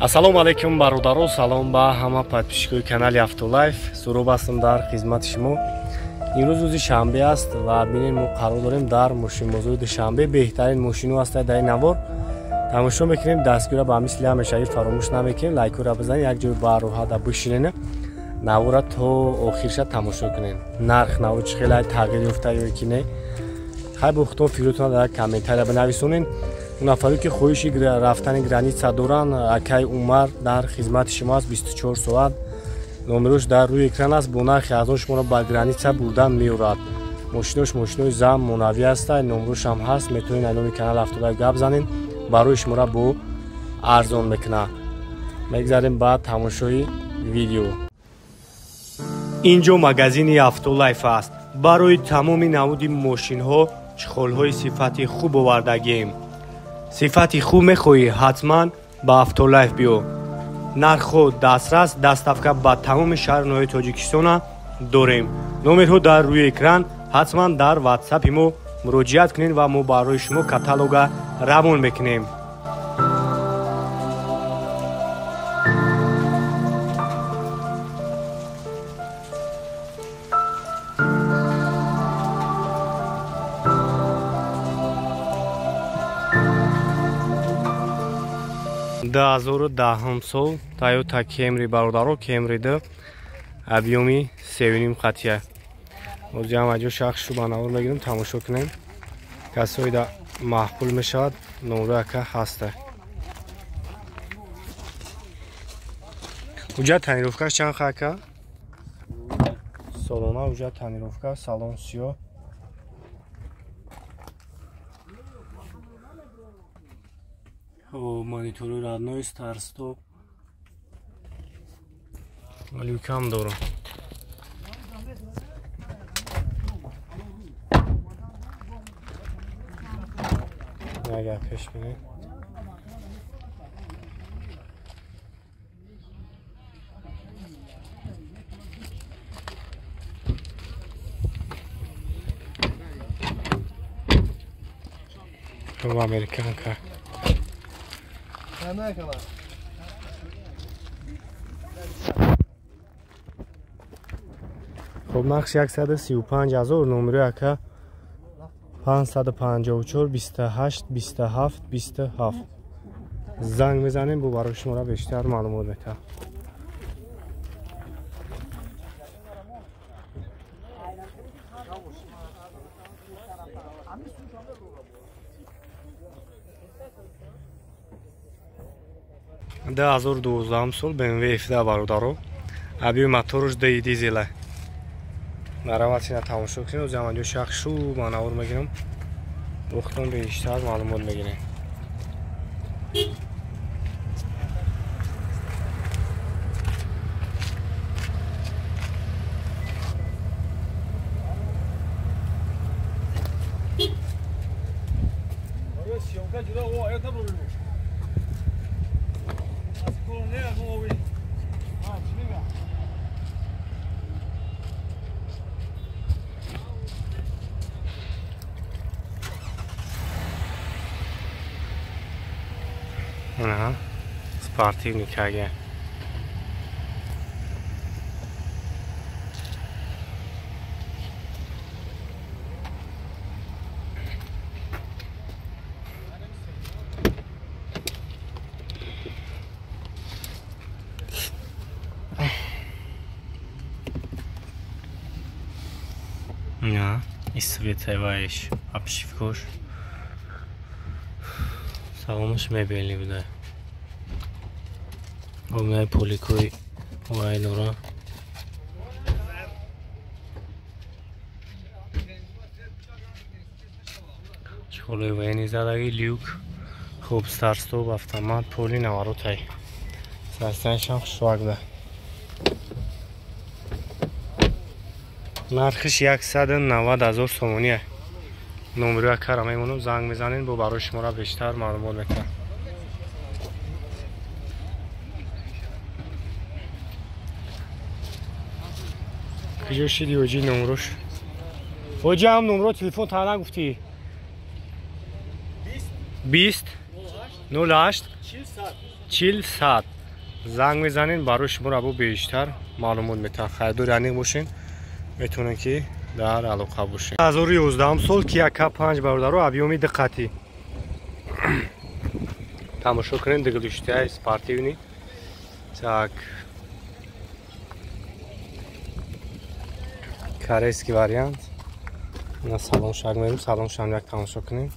Ассалому алайкум бародаро, салом ба ҳама подписчикои канали Автолайф. Суроб ҳастам дар хизмати шумо. Имрӯз рӯзи шанбе аст ва бинед мо қарор дорем дар мошинбозори Душанбе. Беҳтарин мошино ҳастад дар ин навор. Тамошо мекунем, дастгирро ба мисли ҳамешагӣ фаромӯш намекунем, лайкҳоро бизанед, як ҷой ба роҳата бишинед, навора то охирша тамошо кунед. Нарх наво чӣ хеле тағйир ёфта ё ки не. Хай бо худтон фикротонро дар комментария бинависонед. Нафаре ки хоҳиши рафтани граница доранд, акай Умар дар хизмати шумо аст 24 соат. Номерош дар рӯи экран аст. Бо нархи арзон шуморо ба граница бурдан меорад. Мошинош мошинои замонавӣ ҳастанд, номерошам ҳаст. Метавонед аз номи канали Автолайф гап занед, барои шуморо бо арзон мекунад. Мегзарем ба тамошои видео. Инҷо магазини Автолайф аст. Барои тамоми намуди мошинҳо чехолҳои сифати хуб овардагием. Сифати хуб мехоҳӣ, ҳатман ба Автолайф биё. Нархҳо дастрас, доставка ба тамоми шаҳру ноҳияи Тоҷикистона дорем. Номерҳо дар рӯи экран, ҳатман дар ватсапи мо муроҷиат кунед ва мо барои шумо каталога равон мекунем. Ду ҳазору даҳум сол Toyota Camry бародаро, Camry ду объёми 3.5 хатия. Ҳозир ҳам аҷо шахсшу ба навор мегирем, тамошо кунем. Касое да маъқул мешавад, номро ака ҳаста. Уҷа тонировкаш чанд хака? Солона уҷа тонировка, салон сиёҳ. Монитори родной, старт-стоп. Люкам дорам. Агар пеш бинем. Американка. Хоб нақш 135 ҳазор, номери ака 554 28 27 27. Занг мезанем, бо барои шуморо бештар маълумот метаҳам. Ду ҳазору дувоздаҳум сол BMW F2 бародаро. Объёми моторш ди дизела. Нараватина тамошо кунед, озам анҷо шахшу ба навор мегирам. Бо худтон бештар маълумот мегирем. Спортивный кага. Ja, и световаешь обшивкош. Салонаш мебельный буда. Обнаи поликои вай дора. Чехолои военный задаги, люк, хуб старт-стоп, автомат, поли наворотай. Сарстаншам хушвак да. Нархиш 190 ҳазор сомоние. Номеро акара мемонам, занг мезанед, бо барои шуморо бештар маълумот мекунам. Куҷо шиди ҳоҷи номрош? Ҳоҷи ҳам номро телефон та нагуфтӣ? 20 08 40 100. Занг мезанен, барои шуморо бо бештар маълумот метаҳанд. Харидори аниқ бошен, метавонед ки дар алоқа бошед. 2011 сол Kia K5 бародаро, объёми диққатӣ. Тамошо кунед, дигилиштаи спортивный. Так. Корейский вариант. На салон шаг мерим, салон шам як тамошо кунем.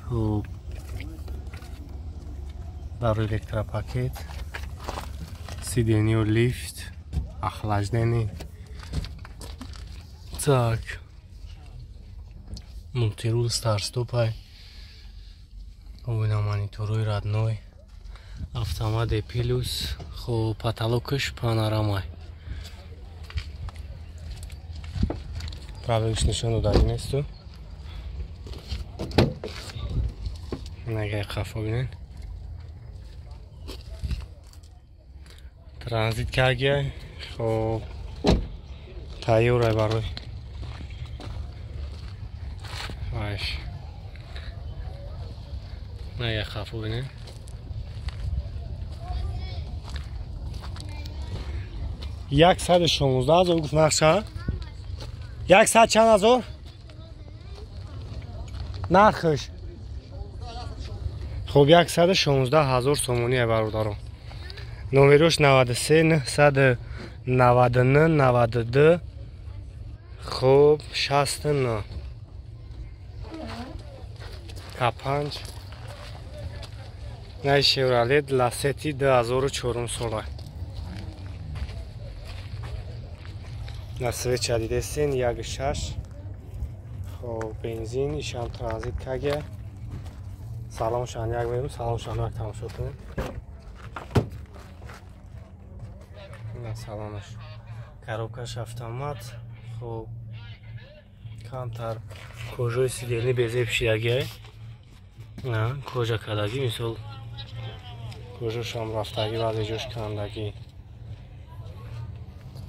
Хуб. Барои электропакет, сиденье лифт, охлаждение. Так. Мультирул старт-стопай. Овина мониторой родной. Автомат плюс. Хуб, потолокаш панорамай. Правилиш нишон додагӣ несту. Нагай қафо бинен. Транзит кагия. Хуб, тайёрай барои. Вайш. Нагай қафо бинен. 116,000 гуфт нақша. 100 чанд ҳазор? Нархш. Хуб, 116,000 сомонӣ бародарон. Номерош 93 999 92 хуб 69 К5 най Chevrolet Lacetti 2004 сола. На свеча дидесен 1.6. Хуб, бензин, ишам транзит кага. Салон шан як мерим, салон шан як тамошо кунем. На салонаш. Коробкаш автомат. Хуб, камтар кожаи сидельни безеб шидаги. На, кожа кадаги, мисол кожашам рафтаги, баъзе ҷош кандагӣ.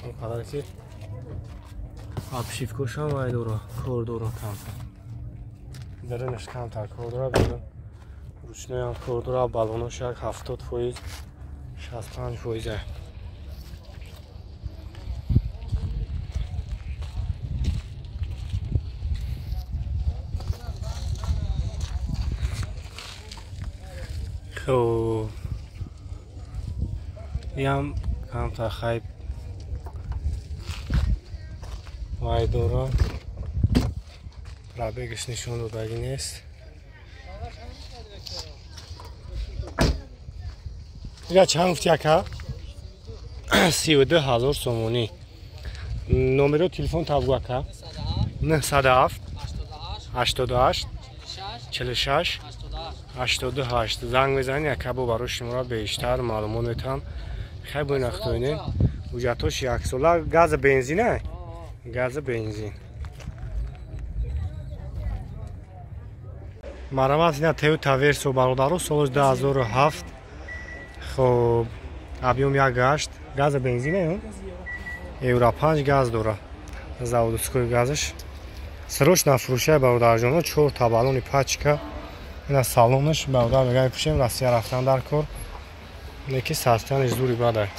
Он қадар ки обшивкошам вай дора, кор дора камтар. Дарунаш камтар кор дора, берун ручноям кор дора, балонош як 70%, 65%. Хуб, ям камтар хайп вай дора, пробегаш нишон додагӣ нест. Ира чанд гуфти ака? 32,000 сомонӣ. Номеро телефон табгу ака? 907 88 46 88. Занг мезанӣ ака, бо барои шуморо бештар маълумот метаҳам. Хай бо нахтоинен. Ҳуҷҷатош яксола, газа бензина? Газа бензин. Марамат ина Toyota Verso бародаро, соли 2007. Хуб, объём 1.8, газа бензина, Евро 5 газ дора. Заводской газаш. Срочно фурӯшай бародарҷоно, 4 та баллони пачка. Ина салонаш бародар мегӯяд пӯшем Россия рафтан дар кор. Леки састаниш зури бадай.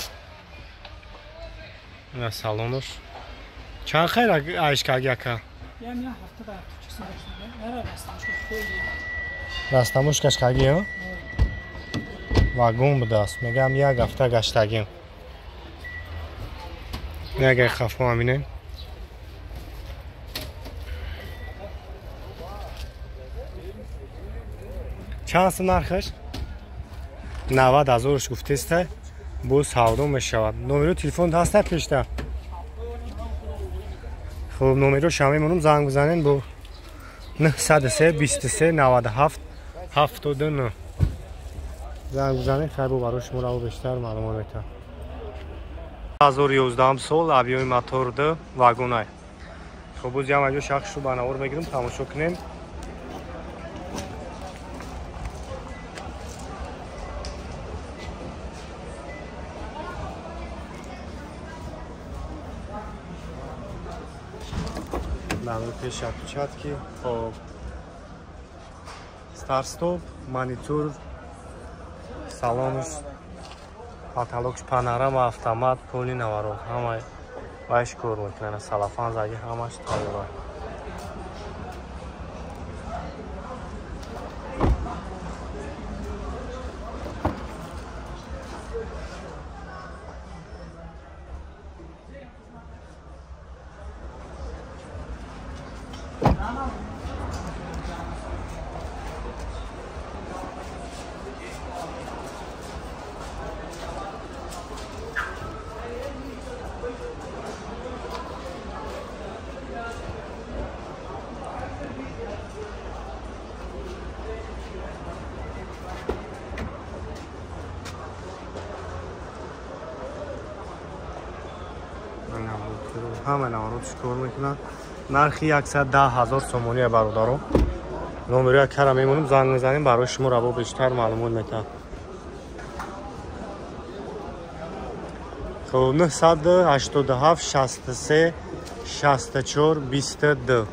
Ина салонаш. Чанд хайр айш карди ака? Растамушкаш карди, вагон будааст. Мегӯям як ҳафта гаштагим. Ягай хафо аминем. Чанд аст нархаш? 90,000 гуфтеста, боз савдо мешавад. Номеро телефон ҳаста пешта? Хуб, номеро шама мемонам, занг бизанем бо 903 23 97 79. Занг бизанем, хайр бо барои шумо раво бештар маълумот метаҳам. 2011 сол объёми мотор 2 вагонай. Хуб, боз ям аҷо шахсшу ба навор мегирам, тамошо кунем. Намри пеш отпечатки, хоб, старт-стоп, монитор, салонаш Потолокш панорама, автомат, поли наворот. Ҳама вайш кор мекунад. Салафан заги ҳамаш тайёр. Ҳама наворотш кор мекунад. Нархи 110 000 сомоние, бародаро. Номери якара мемонем, занг мезанем, барои шумо раво бештар маълумот метаҳад. Хоб, 987 63 64 22.